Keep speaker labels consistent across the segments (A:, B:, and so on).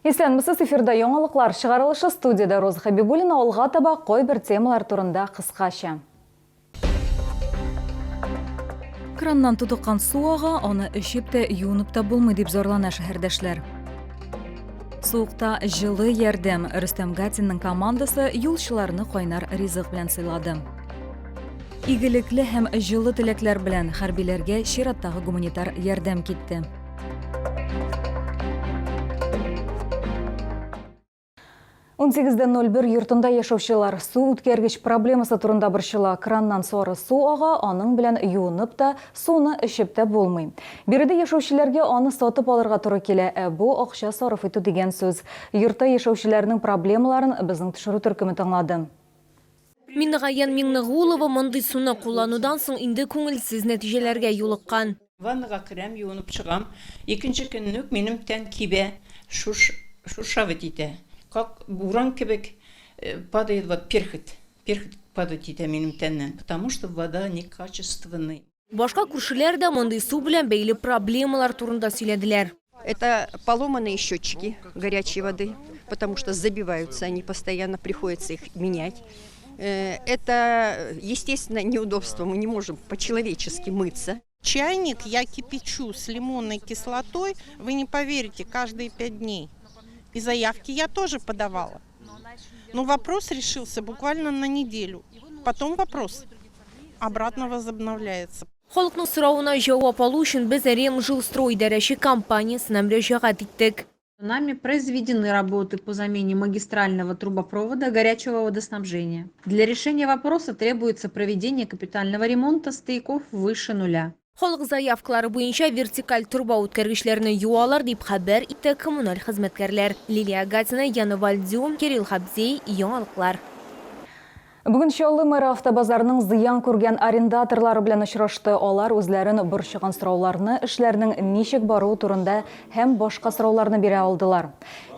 A: Исәнмесез, эфирда яңалыклар чыгарылышы, студиядә Роза Хәбибуллина. Алга таба кайбер темалар турында кыскача. Краннан тотыккан су ага, аны эчеп тә, юынып та булмый, дип зарлана шәһәрдәшләр. Суыкта җылы ярдәм. Рөстәм Гатинның командасы юлчыларны кайнар ризык белән сыйлады. Игелекле һәм җылы теләкләр белән хәрбиләргә чираттагы гуманитар ярдәм китте. 18.01 йортында яшәүчеләр су үткәргеч проблемасы турында борчыла. Краннан сары су ага, аның белән юынып та, суны эчеп тә булмый. Биредә яшәүчеләргә аны сатып алырга туры килә, ә бу акча сарыф итү дигән сүз. Йортта яшәүчеләрнең проблемаларын безнең төшерү төркеме тыңлады.
B: Миннегаян Миңнегулова мондый суны кулланудан соң инде күңелсез нәтиҗәләргә юлыккан.
C: Ваннага керәм, юынып чыгам. Икенче көнне үк минем тән кибә, шуш, шуршавить итә. Как буран кебек падает вот перхоть, перхоть падать итә минем тәннән, потому что вода некачественный.
B: Башка күршеләр дә мондый су белән бәйле проблемалар турында сөйләделәр.
D: Это поломанные счетчики горячей воды, потому что забиваются они постоянно, приходится их менять. Это, естественно, неудобство, мы не можем по-человечески мыться.
E: Чайник я кипячу с лимонной кислотой, вы не поверите, каждые 5 дней. И заявки я тоже подавала. Но вопрос решился буквально на неделю. Потом вопрос обратно возобновляется.
B: Халыкның соравына җавап алу өчен без Ремжилстрой идарәче компаниясенә мөрәҗәгать иттек.
F: Нами произведены работы по замене магистрального трубопровода горячего водоснабжения. Для решения вопроса требуется проведение капитального ремонта стояков выше нуля.
B: Халык заявкалары буенча вертикаль торба үткәргечләрне юалар, дип хәбәр итте коммуналь хезмәткәрләр. Лилия Гатина, Яна Вальдю, Кирилл Хабзей, Яңалыклар.
A: Бүген Чаллы мэры автобазарның зыян күргән арендаторлары белән очрашты. Алар үзләрен борчыган сорауларны, эшләрнең ничек баруы турында һәм башка сорауларны бирә алдылар.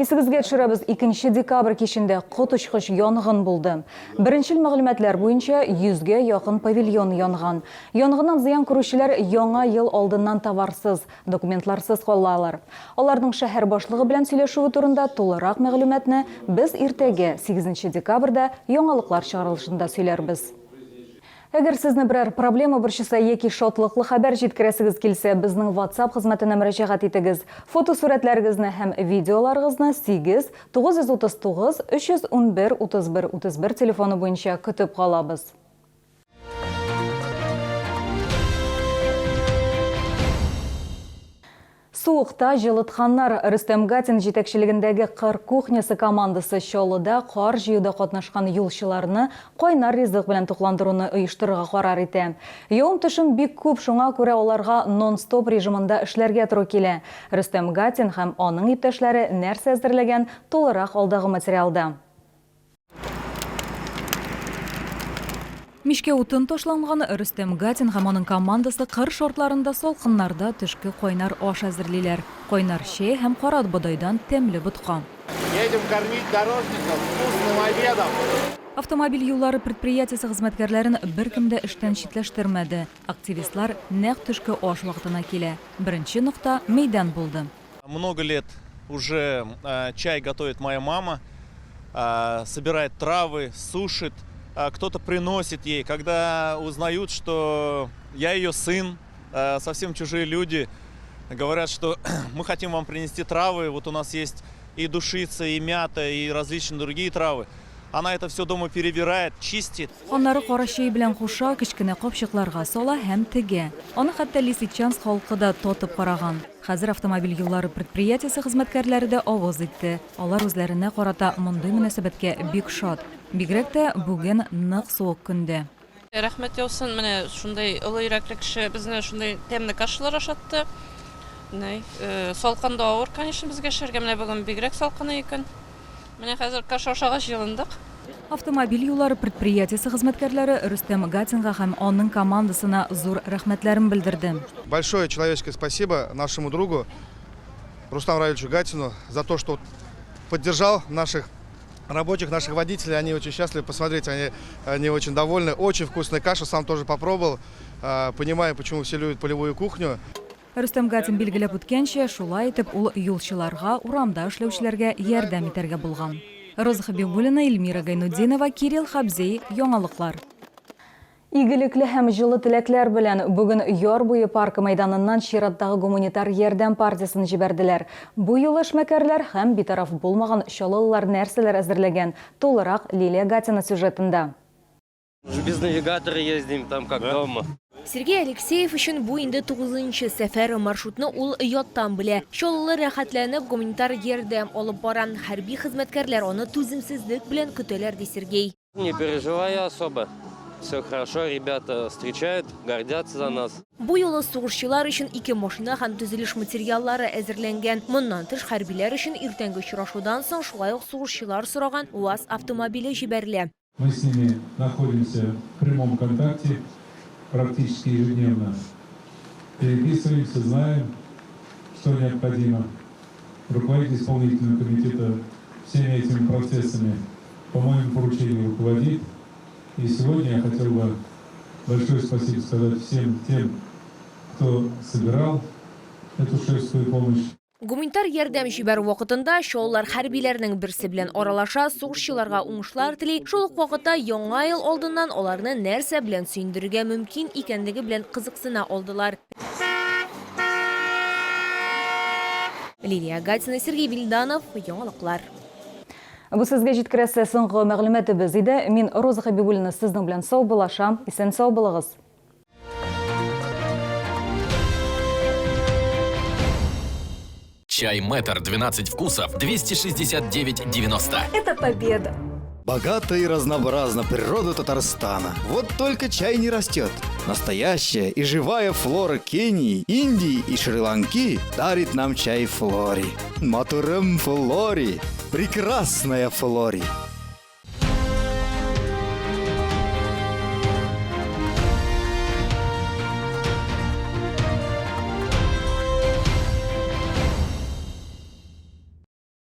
A: Исегезгә төшерәбез, 2 декабрь кичендә коточкыч янгын булды. Беренчел мәгълүматлар буенча, 100 гә якын павильон янган. Янгыннан зыян күрүчеләр Яңа ел алдыннан товарсыз, документларсыз калалар. Аларның шәһәр башлыгы белән сөйләшүе турында тулырак мәгълүматны без иртәгә, сигезенче декабрьдә, яңалыклар чыгарылышында сөйләрбез. Әгәр сезне берәр проблема борчыса яки шатлыклы хәбәр җиткерәсегез килсә, безнең WhatsApp хезмәтенә мөрәҗәгать итегез. Фотосурәтләрегезне һәм видеоларыгызны 8 939 311 31 31 телефоны буенча көтеп калабыз. Суыкта җылытканнар. Рөстәм Гатин җитәкчелегендәге кыр кухнясы командасы Чаллыда кар җыюда катнашкан юлчыларны кайнар ризык белән тукландыруны оештырырга карар итә. Явым-төшем бик күп, шуңа күрә аларга нон-стоп режимында эшләргә туры килә. Рөстәм Гатин һәм аның иптәшләре нәрсә әзерләгән, тулырак алдагы материалда. Мичкә утын ташланган Рөстәм Гатин һәм аның командасы кыр шартларында салкыннарда төшке кайнар аш әзерлиләр. Кайнар чәй һәм кара бодайдан тәмле ботка.
G: Едем кормить дорожников вкусным обедом.
A: Автомобиль юллары предприятиесе хезмәткәрләрен беркем дә эштән читләштермәде. Активистлар нәкъ төшке аш вакытына килә. Беренче нокта, мәйдан булды.
G: Много лет уже чай готовит моя мама, собирает травы, сушит, кто-то приносит ей. Когда узнают, что я ее сын, совсем чужие люди, говорят, что мы хотим вам принести травы, вот у нас есть и душица, и мята, и различные другие травы. Она это все дома перебирает, чистит.
A: Аннары кара чәй белән куша, кечкенә капчыкларга сала һәм тегә. Аны хәтта Лисичанск халкы да татып караган. Хәзер автомобиль юллары предприятиесе хезмәткәрләре дә авыз итте. Алар үзләренә карата мондый мөнәсәбәткә бик шат. Бигрәк тә бүген нык суык көндә.
H: Рәхмәт яусын, менә шундый олы йөрәкле кеше безне шундый тәмле кашалар ашатты. Менә салкында авыр, конечно, безгә эшләргә. Менә бүген бигрәк салкын икән. Менә хәзер каша ашагач җылындык.
A: Автомобиль юллары предприятиесе хезмәткәрләре Рөстәм Гатинга һәм аның командасына зур рәхмәтләрен белдерде.
I: Большое человеческое спасибо нашему другу Рустаму Равильевичу Гатину за то, что поддержал наших рабочих, наших водителей. Они очень счастливы, посмотрите, они очень довольны. Очень вкусная каша, сам тоже попробовал. Понимаю, почему все любят полевую кухню.
A: Рөстәм Гатин билгеләп үткәнчә, шулай итеп ул юлчыларга, урамда эшләүчеләргә ярдәм итәргә булган. Роза Хәбибуллина, Эльмира Гайнутдинова, Кирилл Хабзей, Яңалыклар. Игелекле һәм җылы теләкләр белән бүген Яр буе паркы мәйданыннан чираттагы гуманитар ярдәм партиясен җибәрделәр. Бу юлы эшмәкәрләр һәм битараф булмаган чаллылылар нәрсәләр әзерләгән, тулырак Лилия Гатина сюжетында.
J: Без навигатора ездим, там как дома.
B: Сергей Алексеев өчен бу инде тугызынчы сәфәр. Маршрутны ул яттан белә. Чаллылы рәхәтләнеп гуманитар ярдәм алып бара. Хәрби хезмәткәрләр аны түземсезлек белән көтәләр, ди Сергей.
J: Не переживаю особо. Все хорошо, ребята встречают, гордятся за нас.
B: Бу юлы сугышчылар өчен ике машина һәм төзелеш материаллары әзерләнгән. Моннан тыш, хәрбиләр өчен иртәнге очрашудан соң шулай ук сугышчылар сораган УАЗ автомобиле җибәрелә.
K: Мы с ними находимся в прямом контакте практически ежедневно. Переписываемся, знаем, что необходимо. Руководитель исполнительного комитета всеми этими процессами по моему поручению руководит. И сегодня я хотел бы большое спасибо сказать всем тем, кто собирал эту шефскую помощь.
B: Гуманитар ярдәм җибәрү вакытында чаллылар хәрбиләрнең берсе белән аралаша, сугышчыларга уңышлар тели, шул ук вакытта Яңа ел алдыннан аларны нәрсә белән сөендерергә мөмкин икәнлеге белән кызыксына алдылар. Лилия Гатина, Сергей Вильданов, Яңалыклар.
A: Бу сезгә җиткерәсе соңгы мәгълүматыбыз иде. Мин Роза Хәбибуллина сезнең белән саубуллашам. Исән-сау булыгыз.
L: Чай Мэтр 12 вкусов 269,90.
M: Это победа.
N: Богата и разнообразна природа Татарстана. Вот только чай не растет. Настоящая и живая флора Кении, Индии и Шри-Ланки дарит нам чай Флори. Матурым Флори. Прекрасная Флори.